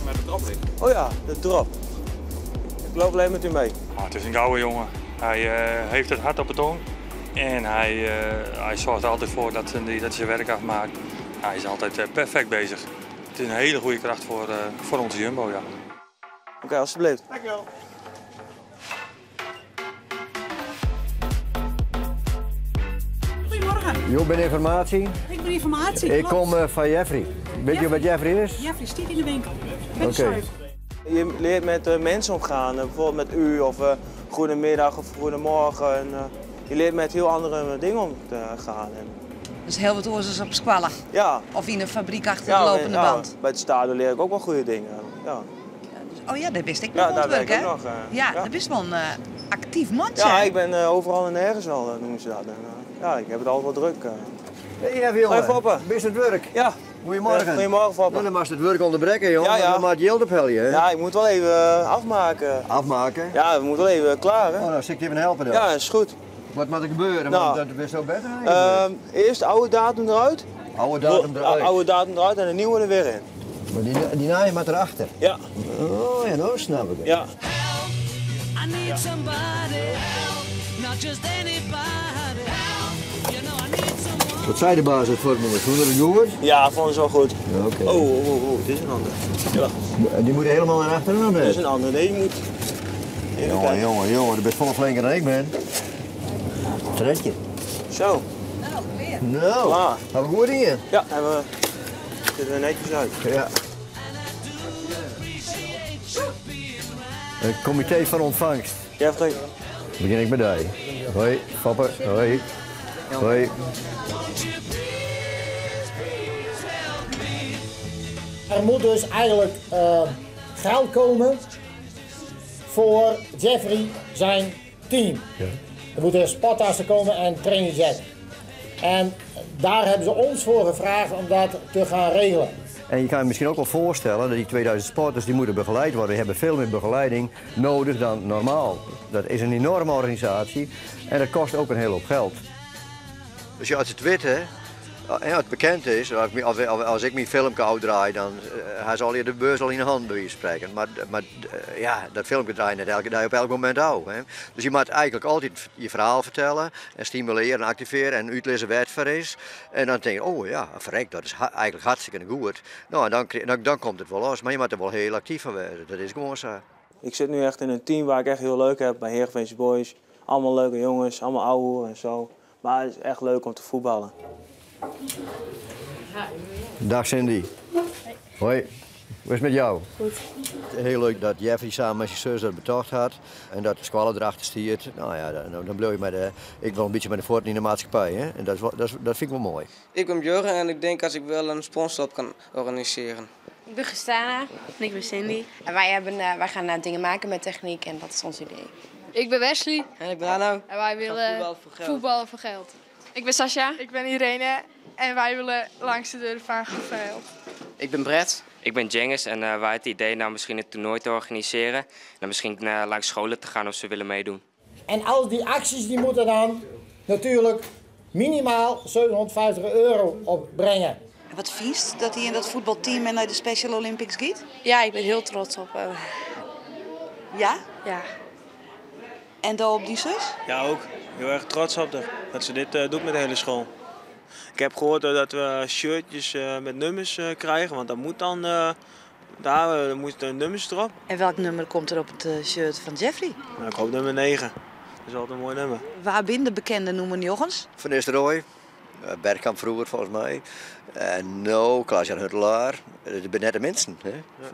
Waar de drop ligt. Oh ja, de drop. Ik loop alleen met u mee. Ah, het is een gouden jongen. Hij heeft het hart op de tong. En hij zorgt er altijd voor dat hij zijn werk afmaakt. Hij is altijd perfect bezig. Het is een hele goede kracht voor onze Jumbo, ja. Oké, okay, alsjeblieft. Dankjewel. Goedemorgen. Jo, ben informatie. Ik ben informatie. Ik kom van Jeffrey. Weet je wat Jeffrey is? Jeffrey stiet in de winkel. Oké. Okay. Je leert met mensen omgaan, bijvoorbeeld met u of goedemiddag of goedemorgen. En, je leert met heel andere dingen om te gaan. En... Dus heel wat oors op squallen? Ja. Of in een fabriek achter de lopende band? Bij het stadion leer ik ook wel goede dingen. Ja. Oh ja, daar wist ik nog ja, werk, hè? Nog, ja, dat is wel een actief mannetje. Ja, ik ben overal en nergens wel, noemen ze dat. En, ja, ik heb het altijd wel druk. Hey, even, jongen. Hoi, Foppe. Ben je het werk? Ja. Goedemorgen. Ja, goedemorgen, Foppe. Nou, dan mag je het werk onderbreken, jongen. Ja, ja. Dan maak je geld ophelden, hè? Ja, ik moet wel even afmaken. Afmaken? Ja, we moeten wel even klaar, hè? Oh, nou, zal ik je even helpen dan? Ja, is goed. Wat moet er gebeuren? Nou, Want dat is zo beter eigenlijk. Eerst de oude datum eruit. Oude datum eruit. Oude datum eruit en de nieuwe er weer in. Maar die naai moet erachter? Ja. Oh ja, nou snap ik het. Ja. Help, I need somebody. Help, not just anybody. Help, you know I need someone. Wat zei de baas het voor me? Voelde het goed? Ja, vond het wel goed. Oké. Okay. Oh, dit is een ander. Ja. Die moet helemaal naar achteren of Dit is een ander. Nee, die moet... Jongen, jongen, jongen, je bent vol flinker dan ik ben. Tretje. Zo. Nou, weer. Nou, klaar. Hebben we goed in? Ja, hebben we. Zitten er netjes uit. Ja. Het comité van ontvangst. Jeffrey. Begin ik met die. Hoi, papa. Hoi. Hoi. Er moet dus eigenlijk geld komen voor Jeffrey zijn team. Ja. Er moeten sporttassen komen en trainingsjack. En daar hebben ze ons voor gevraagd om dat te gaan regelen. En je kan je misschien ook wel voorstellen dat die 2000 sporters die moeten begeleid worden. Die hebben veel meer begeleiding nodig dan normaal. Dat is een enorme organisatie en dat kost ook een hele hoop geld. Dus ja, als het weten, als het bekend is, als ik mijn filmpje uitdraai, dan hij zal je de beurs al in de hand bij wijze van spreken. Maar ja, dat filmpje draai je net elke dag op elk moment ook. Hè. Dus je moet eigenlijk altijd je verhaal vertellen en stimuleren en activeren en uitlezen wat het voor is. En dan denk je, oh ja, verrek, dat is eigenlijk hartstikke goed. Nou, en dan komt het wel los, maar je moet er wel heel actief van worden. Dat is gewoon zo. Ik zit nu echt in een team waar ik echt heel leuk heb, bij Heerenveense Boys. Allemaal leuke jongens, allemaal ouwe en zo. Maar het is echt leuk om te voetballen. Dag Cindy. Hoi. Hoe is het met jou? Goed. Heel leuk dat Jeffrey samen met zijn zus dat betocht had en dat de squallen erachter stiert. Nou ja, dan blijf je met de, ik wil een beetje met de voort in de maatschappij. Hè? En dat vind ik wel mooi. Ik ben Björn en ik denk als ik wel een sponsorship kan organiseren. Ik ben Gestana. En ik ben Cindy. En wij gaan dingen maken met techniek en dat is ons idee. Ik ben Wesley. En ik ben Arno. En wij willen voetballen voor geld. Ik ben Sascha. Ik ben Irene. En wij willen langs de deur van geld. Ik ben Brett. Ik ben Cengiz en wij hadden het idee nou misschien een toernooi te organiseren. En misschien langs scholen te gaan of ze willen meedoen. En al die acties die moeten dan natuurlijk minimaal €750 opbrengen. En wat vies dat hij in dat voetbalteam en naar de Special Olympics gaat? Ja, ik ben heel trots op hem. Ja? Ja. En dan op die zus? Ja, ook. Heel erg trots op haar. Dat ze dit doet met de hele school. Ik heb gehoord dat we shirtjes met nummers krijgen, want dat moet dan, daar moeten nummers erop. En welk nummer komt er op het shirt van Jeffrey? Nou, ik hoop nummer 9. Dat is altijd een mooi nummer. Waar binnen de bekende noemen jongens? Van Nistelrooy, Bergkamp vroeger volgens mij. En no, Klaas-Jan Huntelaar. Dat zijn net de mensen. Hè? Ja.